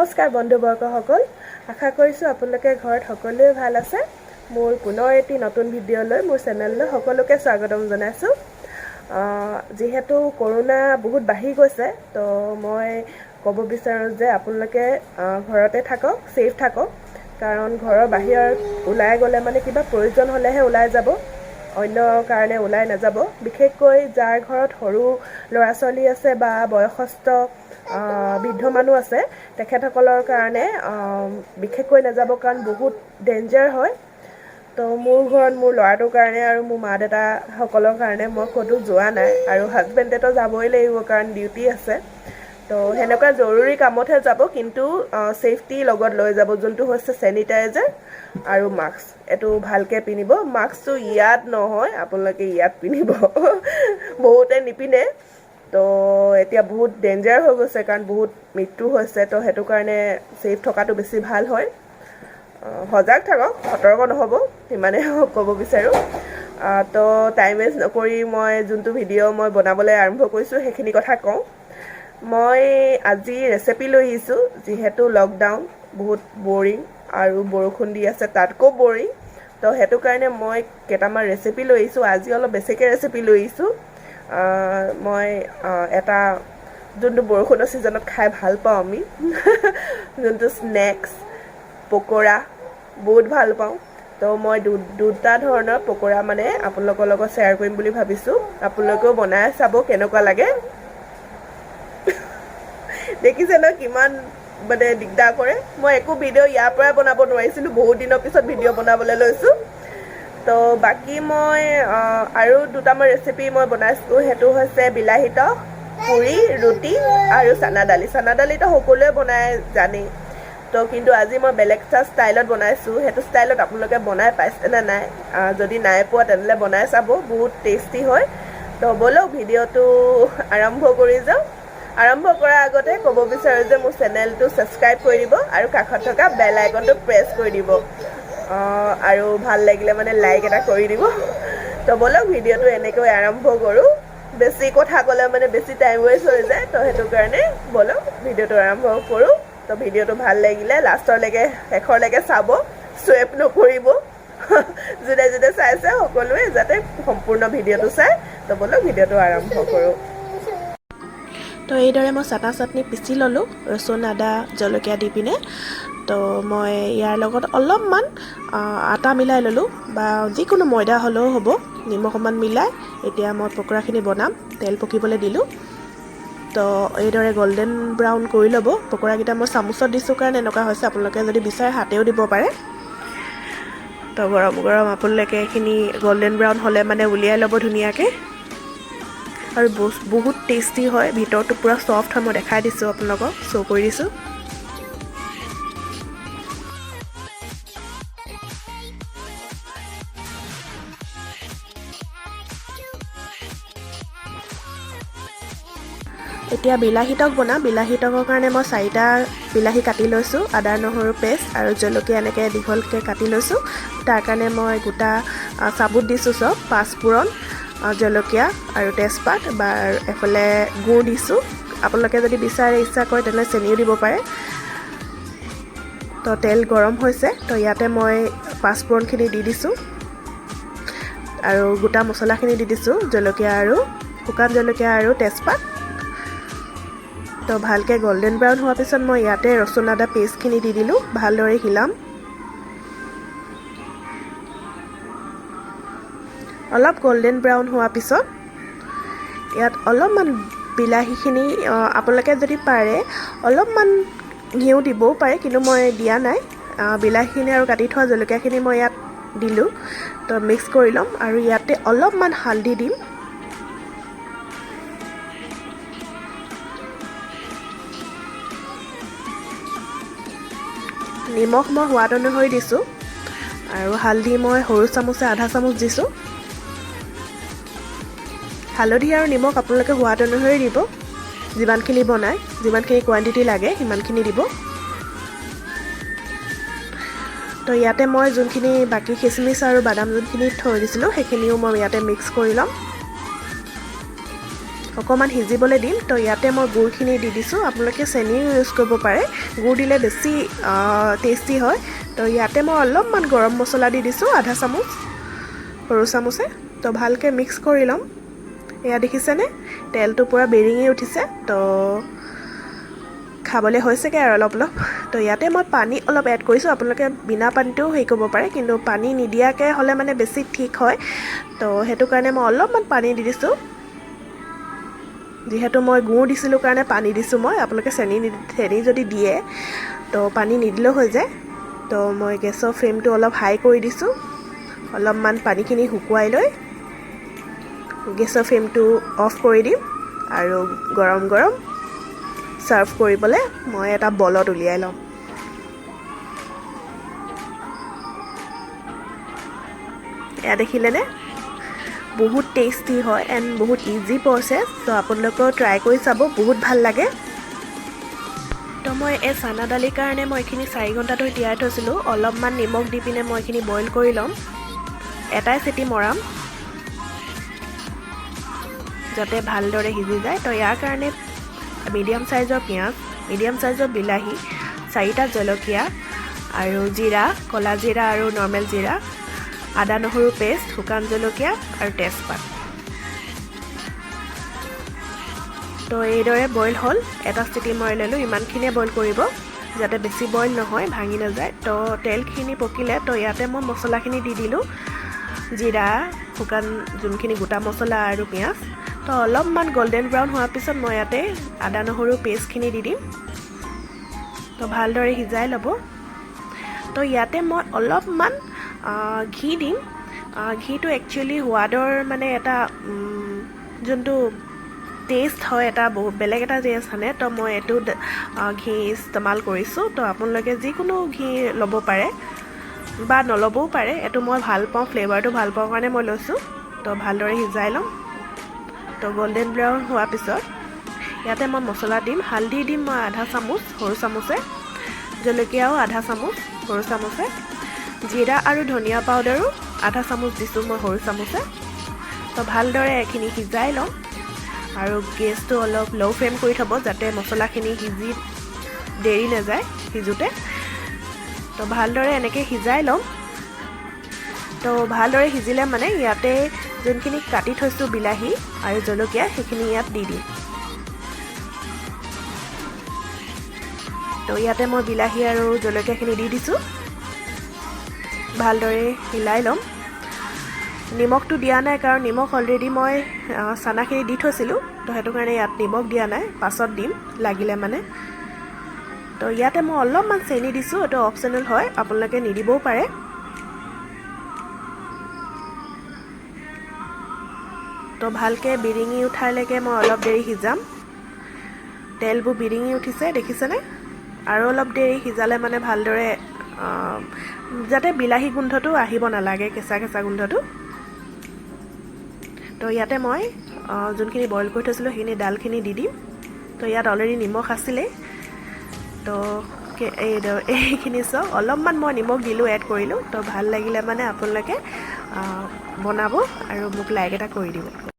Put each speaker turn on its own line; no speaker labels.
নমস্কাৰ বন্ধুবৰ্গসকল, আশা কৰিছোঁ আপোনালোকে ঘৰত সকলোৱে ভাল আছে। মোৰ পুনৰ এটি নতুন ভিডিঅ'লৈ, মোৰ চেনেললৈ সকলোকে স্বাগতম জনাইছোঁ। যিহেতু কৰোণা বহুত বাঢ়ি গৈছে, তো মই ক'ব বিচাৰোঁ যে আপোনালোকে ঘৰতে থাকক, ছেফ থাকক। কাৰণ ঘৰৰ বাহিৰত ওলাই গ'লে মানে কিবা প্ৰয়োজন হ'লেহে ওলাই যাব, অন্য কাৰণে ওলাই নাযাব। বিশেষকৈ যাৰ ঘৰত সৰু ল'ৰা ছোৱালী আছে বা বয়সস্থ বৃদ্ধ মানুহ আছে, তেখেতসকলৰ কাৰণে বিশেষকৈ নাযাব, কাৰণ বহুত ডেঞ্জাৰ হয়। তো মোৰ ঘৰত মোৰ ল'ৰাটোৰ কাৰণে আৰু মোৰ মা দেউতাসকলৰ কাৰণে মই ক'তো যোৱা নাই। আৰু হাজবেণ্ডেতো যাবই লাগিব, কাৰণ ডিউটি আছে। তো সেনেকুৱা জৰুৰী কামতহে যাব, কিন্তু ছেফটি লগত লৈ যাব, যোনটো হৈছে চেনিটাইজাৰ আৰু মাস্ক। এইটো ভালকৈ পিন্ধিব। মাস্কটো ইয়াত নহয়, আপোনালোকে ইয়াত পিন্ধিব। বহুতে নিপিন্ধে। তো এতিয়া বহুত ডেঞ্জাৰ হৈ গৈছে, কাৰণ বহুত মৃত্যু হৈছে। তো সেইটো কাৰণে ছেফ থকাটো বেছি ভাল হয়। সজাগ থাকক, সতৰ্ক নহ'ব, সিমানেই ক'ব বিচাৰোঁ। তো টাইম ৱেষ্ট নকৰি মই যোনটো ভিডিঅ' মই বনাবলৈ আৰম্ভ কৰিছোঁ, সেইখিনি কথা কওঁ। মই আজি ৰেচিপি লৈ আহিছোঁ। যিহেতু লকডাউন, বহুত বৰিং আৰু বৰষুণ দি আছে, তাতকৈও বৰিং। তো সেইটো কাৰণে মই কেইটামান ৰেচিপি লৈ আহিছোঁ। আজি অলপ বেছিকৈ ৰেচিপি লৈ আহিছোঁ। মই এটা যোনটো বৰষুণৰ ছিজনত খাই ভাল পাওঁ আমি, যোনটো স্নেক্স পকৰা, বহুত ভাল পাওঁ। তো মই দুটা ধৰণৰ পকৰা মানে আপোনালোকৰ লগত শ্বেয়াৰ কৰিম বুলি ভাবিছোঁ। আপোনালোকেও বনাই চাব কেনেকুৱা লাগে। দেখিছে ন, কিমান মানে দিগদাৰ কৰে। মই একো ভিডিঅ' ইয়াৰ পৰাই বনাব নোৱাৰিছিলোঁ, বহুত দিনৰ পিছত ভিডিঅ' বনাবলৈ লৈছোঁ। তো বাকী মই আৰু দুটামান ৰেচিপি মই বনাইছোঁ। সেইটো হৈছে বিলাহী টক, পুৰি, ৰুটি আৰু চানা দালি। চানা দালিটো সকলোৱে বনাই জানেই। তো কিন্তু আজি মই বেলেগ এটা ষ্টাইলত বনাইছোঁ। সেইটো ষ্টাইলত আপোনালোকে বনাই পাইছে নে নাই? যদি নাই পোৱা, তেনেহ'লে বনাই চাব, বহুত টেষ্টি হয়। তো ব'লক, ভিডিঅ'টো আৰম্ভ কৰি যাওঁ। আৰম্ভ কৰাৰ আগতে ক'ব বিচাৰোঁ যে মোৰ চেনেলটো ছাবস্ক্ৰাইব কৰি দিব আৰু কাষত থকা বেল আইকনটো প্ৰেছ কৰি দিব আৰু ভাল লাগিলে মানে লাইক এটা কৰি দিব। তো ব'লক, ভিডিঅ'টো এনেকৈ আৰম্ভ কৰোঁ। বেছি কথা ক'লে মানে বেছি টাইম ৱেষ্ট হৈ যায়। তো সেইটো কাৰণে ব'লক, ভিডিঅ'টো আৰম্ভ কৰোঁ। তো ভিডিঅ'টো ভাল লাগিলে লাষ্টৰলৈকে, শেষৰলৈকে চাব, স্কিপ নকৰিব। যোনে যোনে চাইছে, সকলোৱে যাতে সম্পূৰ্ণ ভিডিঅ'টো চায়। তো ব'লক, ভিডিঅ'টো আৰম্ভ কৰোঁ। তো এইদৰে মই চানা চাটনি পিচি ল'লোঁ, ৰচুন, আদা, জলকীয়া দি পিনে। তো মই ইয়াৰ লগত অলপমান আটা মিলাই ল'লোঁ বা যিকোনো ময়দা হ'লেও হ'ব, নিমখ অকণমান মিলাই এতিয়া মই পকৰাখিনি বনাম। তেল পকিবলৈ দিলোঁ। তো এইদৰে গল্ডেন ব্ৰাউন কৰি ল'ব পকৰাকেইটা। মই চামুচত দিছোঁ কাৰণে এনেকুৱা হৈছে, আপোনালোকে যদি বিচাৰে হাতেও দিব পাৰে। তো গৰম গৰম আপোনালোকে এইখিনি গল্ডেন ব্ৰাউন হ'লে মানে উলিয়াই ল'ব ধুনীয়াকৈ। আৰু বহুত টেষ্টি হয়, ভিতৰটো পূৰা ছফ্ট হয়। মই দেখাই দিছোঁ আপোনালোকক, শ্ব' কৰি দিছোঁ। এতিয়া বিলাহী টক বনাম। বিলাহী টকৰ কাৰণে মই চাৰিটা বিলাহী কাটি লৈছোঁ, আদা নহৰু পেষ্ট আৰু জলকীয়া এনেকৈ দীঘলকৈ কাটি লৈছোঁ। তাৰ কাৰণে মই গোটা চাবুত দিছোঁ চব, পাঁচফোৰণ, জলকীয়া আৰু তেজপাত বা এফালে গুড় দিছোঁ। আপোনালোকে যদি বিচাৰে, ইচ্ছা কৰে, তেনেহ'লে চেনিও দিব পাৰে। তো তেল গৰম হৈছে, তো ইয়াতে মই পাঁচফোৰণখিনি দি দিছোঁ আৰু গোটা মছলাখিনি দি দিছোঁ, জলকীয়া আৰু শুকান জলকীয়া আৰু তেজপাত। তো ভালকৈ গল্ডেন ব্ৰাউন হোৱাৰ পিছত মই ইয়াতে ৰচুন আদা পেষ্টখিনি দি দিলোঁ। ভালদৰে হিলাম। অলপ গল্ডেন ব্ৰাউন হোৱাৰ পিছত ইয়াত অলপমান বিলাহীখিনি, আপোনালোকে যদি পাৰে অলপমান ঘিউ দিবও পাৰে, কিন্তু মই দিয়া নাই। বিলাহীখিনি আৰু কাটি থোৱা জলকীয়াখিনি মই ইয়াত দিলোঁ। তো মিক্স কৰি ল'ম আৰু ইয়াতে অলপমান হালধি দিম। নিমখ মই সোৱাদ অনুসৰি দিছোঁ আৰু হালধি মই সৰু চামুচে আধা চামুচ দিছোঁ। হালধি আৰু নিমখ আপোনালোকে সোৱাদ অনুসৰি দিব। যিমানখিনি বনায়, যিমানখিনি কোৱাণ্টিটি লাগে, সিমানখিনি দিব। তো ইয়াতে মই যোনখিনি বাকী খিচমিচ আৰু বাদাম যোনখিনি থৈ দিছিলোঁ, সেইখিনিও মই ইয়াতে মিক্স কৰি ল'ম। অকণমান সিজিবলৈ দিম। তো ইয়াতে মই গুড়খিনি দি দিছোঁ। আপোনালোকে চেনিও ইউজ কৰিব পাৰে, গুড় দিলে বেছি টেষ্টি হয়। তো ইয়াতে মই অলপমান গৰম মছলা দি দিছোঁ, আধা চামুচ সৰু চামুচে। তো ভালকৈ মিক্স কৰি ল'ম। এয়া দেখিছেনে, তেলটো পূৰা বিৰিঙি উঠিছে। তো খাবলৈ হৈছেগৈ আৰু অলপ অলপ। তো ইয়াতে মই পানী অলপ এড কৰিছোঁ। আপোনালোকে বিনা পানীতেও হেৰি কৰিব পাৰে, কিন্তু পানী নিদিয়াকৈ হ'লে মানে বেছি ঠিক হয়। তো সেইটো কাৰণে মই অলপমান পানী দি দিছোঁ। যিহেতু মই গুড় দিছিলোঁ কাৰণে পানী দিছোঁ মই। আপোনালোকে চেনি যদি দিয়ে তো পানী নিদিলেও হৈ যায়। তো মই গেছৰ ফ্লেমটো অলপ হাই কৰি দিছোঁ। অলপমান পানীখিনি শুকুৱাই লৈ গেছৰ ফ্লেমটো অফ কৰি দিম আৰু গৰম গৰম ছাৰ্ভ কৰিবলৈ মই এটা বলত উলিয়াই ল'ম। এয়া দেখিলেনে, বহুত টেষ্টি হয় এণ্ড বহুত ইজি প্ৰচেছ। ত' আপোনালোকেও ট্ৰাই কৰি চাব, বহুত ভাল লাগে। তো মই এই চানা দালিৰ কাৰণে মই এইখিনি 4 ঘণ্টা ধৰি তিয়াই থৈছিলোঁ। অলপমান নিমখ দি পিনে মই এইখিনি বইল কৰি ল'ম। এটাই চিটি মৰাম, যাতে ভালদৰে সিজি যায়। তো ইয়াৰ কাৰণে মিডিয়াম চাইজৰ পিঁয়াজ, মিডিয়াম চাইজৰ বিলাহী, চাৰিটা জলকীয়া আৰু জিৰা, ক'লা জিৰা আৰু নৰ্মেল জিৰা, আদা নহৰু পেষ্ট, শুকান জলকীয়া আৰু তেজপাত। তো এইদৰে বইল হ'ল। এটা চিটি মৰাই ল'লোঁ। ইমানখিনিয়ে বইল কৰিব, যাতে বেছি বইল নহয়, ভাঙি নাযায়। তো তেলখিনি পকিলে, তো ইয়াতে মই মছলাখিনি দি দিলোঁ, জিৰা, শুকান যোনখিনি গোটা মছলা আৰু পিঁয়াজ। তো অলপমান গল্ডেন ব্ৰাউন হোৱাৰ পিছত মই ইয়াতে আদা নহৰু পেষ্টখিনি দি দিম। তো ভালদৰে সিজাই ল'ব। তো ইয়াতে মই অলপমান ঘি দিম। ঘিটো একচুৱেলি সোৱাদৰ মানে এটা যোনটো টেষ্ট হয়, এটা বহুত বেলেগ এটা টেষ্ট আনে। তো মই এইটো ঘি ইস্তেমাল কৰিছোঁ। তো আপোনালোকে যিকোনো ঘি ল'ব পাৰে বা নল'বও পাৰে। এইটো মই ভাল পাওঁ, ফ্লেভাৰটো ভাল পাওঁ কাৰণে মই লৈছোঁ। তো ভালদৰে সিজাই ল'ম। তো গল্ডেন ব্ৰাউন হোৱাৰ পিছত ইয়াতে মই মছলা দিম। হালধি দিম মই আধা চামুচ সৰু চামুচে, জলকীয়াও আধা চামুচ সৰু চামুচে, জিৰা আৰু ধনিয়া পাউডাৰো আধা চামুচ দিছোঁ মই সৰু চামুচে। তো ভালদৰে এইখিনি সিজাই ল'ম আৰু গেছটো অলপ ল' ফ্লেম কৰি থ'ব, যাতে মছলাখিনি সিজি দেৰি নাযায় সিজোতে। তো ভালদৰে এনেকৈ সিজাই ল'ম। তো ভালদৰে সিজিলে মানে ইয়াতে যোনখিনি কাটি থৈছোঁ বিলাহী আৰু জলকীয়া, সেইখিনি ইয়াত দি দিম। তো ইয়াতে মই বিলাহী আৰু জলকীয়াখিনি দি দিছোঁ। ভালদৰে হিলাই ল'ম। নিমখটো দিয়া নাই, কাৰণ নিমখ অলৰেডি মই চানাখিনি দি থৈছিলোঁ। তো সেইটো কাৰণে ইয়াত নিমখ দিয়া নাই, পাছত দিম লাগিলে মানে। তো ইয়াতে মই অলপমান চেনি দিছোঁ। এইটো অপশ্যনেল হয়, আপোনালোকে নিদিবও পাৰে। তো ভালকৈ বিৰিঙি উঠালৈকে মই অলপ দেৰি সিজাম। তেলবোৰ বিৰিঙি উঠিছে, দেখিছেনে? আৰু অলপ দেৰি সিজালে মানে ভালদৰে, যাতে বিলাহী গোন্ধটো আহিব নালাগে, কেঁচা কেঁচা গোন্ধটো। তো ইয়াতে মই যোনখিনি বইল কৰি থৈছিলোঁ, সেইখিনি দালখিনি দি দিম। তো ইয়াত অলৰেডি নিমখ আছিলেই। তো এইখিনি চাওক, অলপমান মই নিমখ দিলোঁ, এড কৰিলোঁ। তো ভাল লাগিলে মানে আপোনালোকে বনাব আৰু মোক লাইক এটা কৰি দিব।